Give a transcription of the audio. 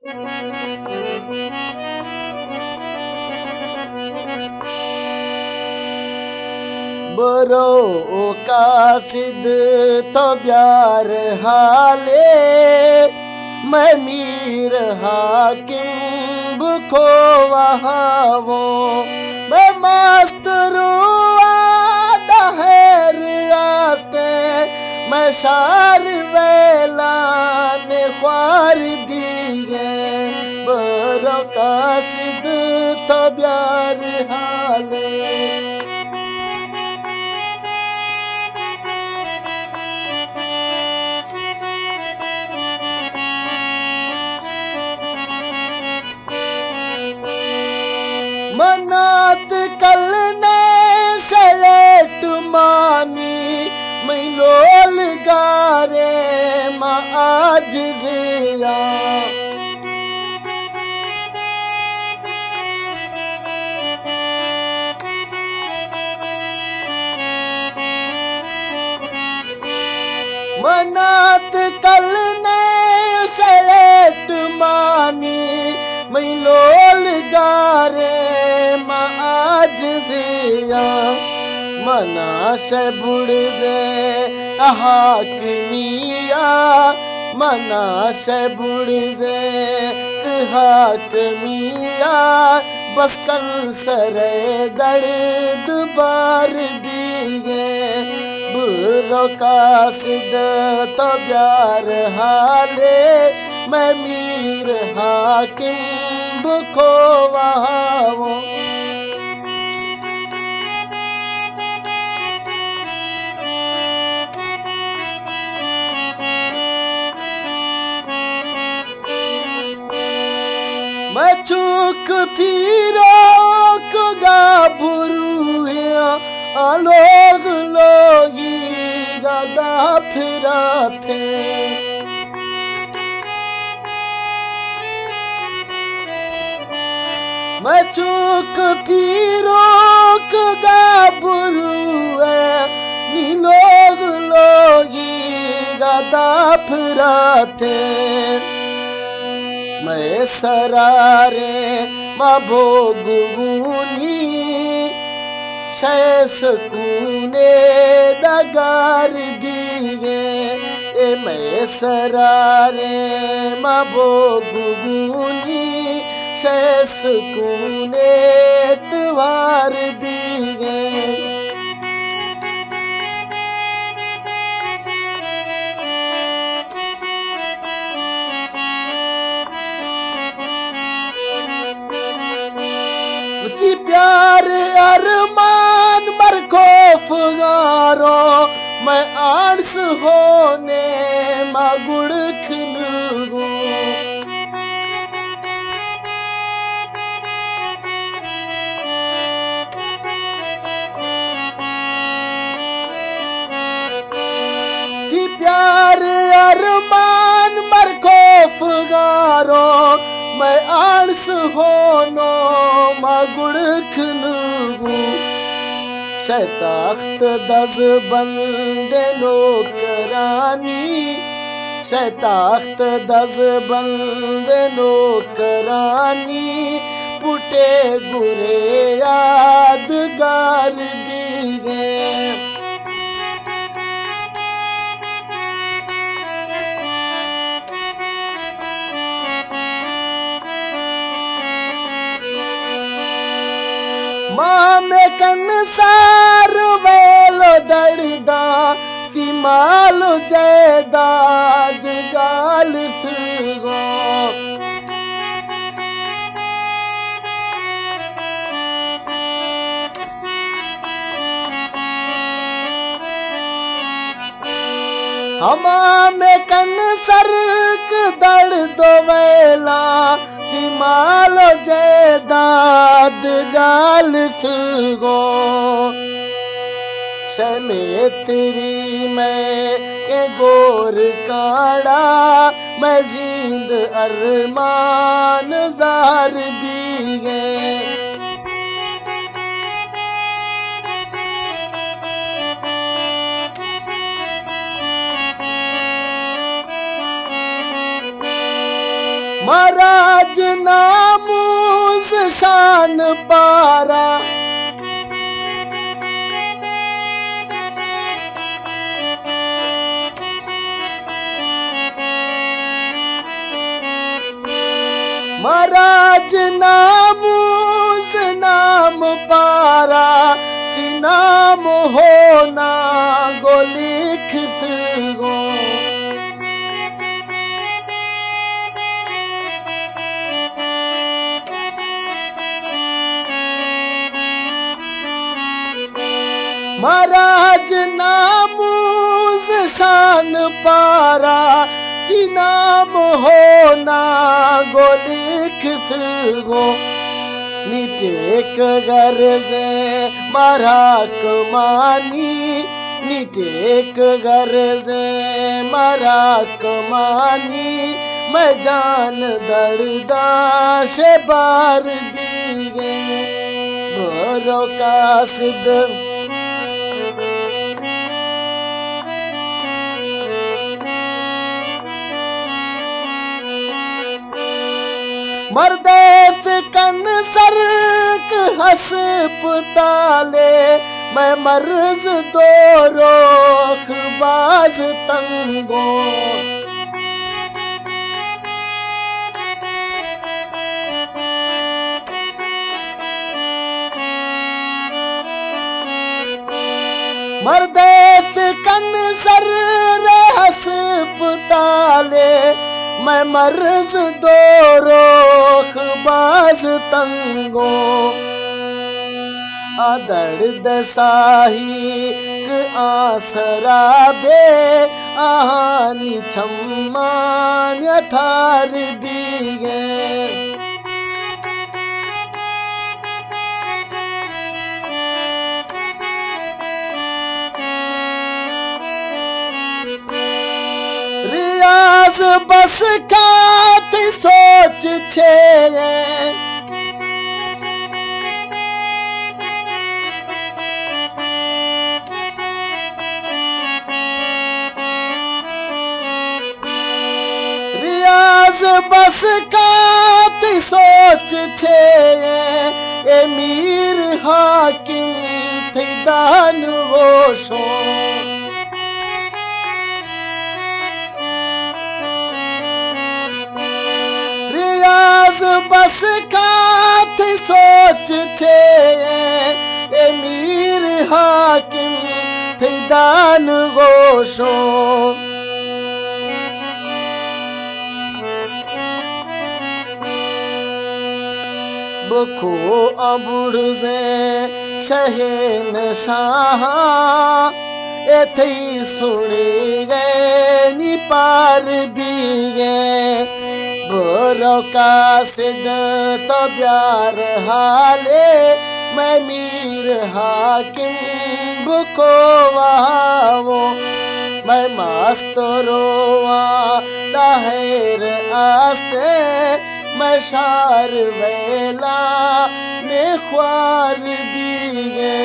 برو او قاصد، تو بیار حالے، مئے میر حاکم بکو وہاوو، مئے ماسترو آ دہر آستے، مئے شار ویلان خوار بیگے، برو قاصد تو بیار حالے۔ منات کل نے شلیٹ مانی، مئی لول گارے ما عاجزیاں۔ منات کل نے شلیٹ مانی، مئی لول گارے ما عاجزیاں۔ منا شے بڑزے حاکمیا، منا شے بڑزے حاکمیا، بس کن سرے درد بار بیگے، برو قاصد تو بیار حالے، مئے میر حاکم بکو وہاوو۔ مئے چوک پیروک گابرویاں، آ لوگ لوگی گدا پھراتے۔ مئے چوک پیروک گابرو اے، نی لوگ لوگی گدا پھراتے۔ مئے سرارے ما بوگونی، شے سکونے ڈگار بیگے، اے مئے سرارے ما بوگونی، شے سکونے توار بیگے۔ وتی پیار ارمان مرکوف گارو، مئے آنس ہونے ما گڑکھ نگو۔ تی پیار ارمان مرکوف گارو، مئے آنس ہونو ما گڑکھ نگو۔ شے تخت دز بند نوکرانی، شے تخت دز بند نوکرانی، پٹے گرے یادگار بیگے۔ ما مکن سار ویل دڑدا، سی مال و جائیداد گال سگو۔ ہما مکن سرک دڑد و ویلا، سی مال و جائیداد گال سگو۔ شے میتری مئے کہ گور کاڑا، مئے زیند ارمان زار بیگے۔ مارا راج ناموس شان پارا، مہاراج ناموس نام پارا، سی نام ہونا گو لکھ سگو۔ مہاراج ناموس شان پارا، سی نام ہونا گو لکھ سگو۔ نی ٹیک غرض مارا کمانی، نی ٹیک غرض مارا کمانی، مئے جان دڑدا شبار بیگے۔ برو قاصد مردے سکن سرک ہسپتالے، مئے مرض دوروخ باز تنگو۔ مردے سکن سر ہسپتالے، مئے مرض دوروخ باز تنگو۔ آ دڑد ساہیگ آسرا بے، آہانی چمان اتار بیگے۔ ریاض بس کات سوچ چے، ریاض بس کات سوچ چے، اے میر حاکم تئی دان گوشو۔ ریاض بس کات سوچ چے، اے میر حاکم تئی دان گوشو۔ بکو ابڑزیں شہنشاہاں، اے تئی سنیگے نی پار بیگے۔ برو قاصد تو بیار حالے، مئے میر حاکم بکو واو، مئے ماسترواں داہر آستے، مئے شار ویلا نے خوار بیگے۔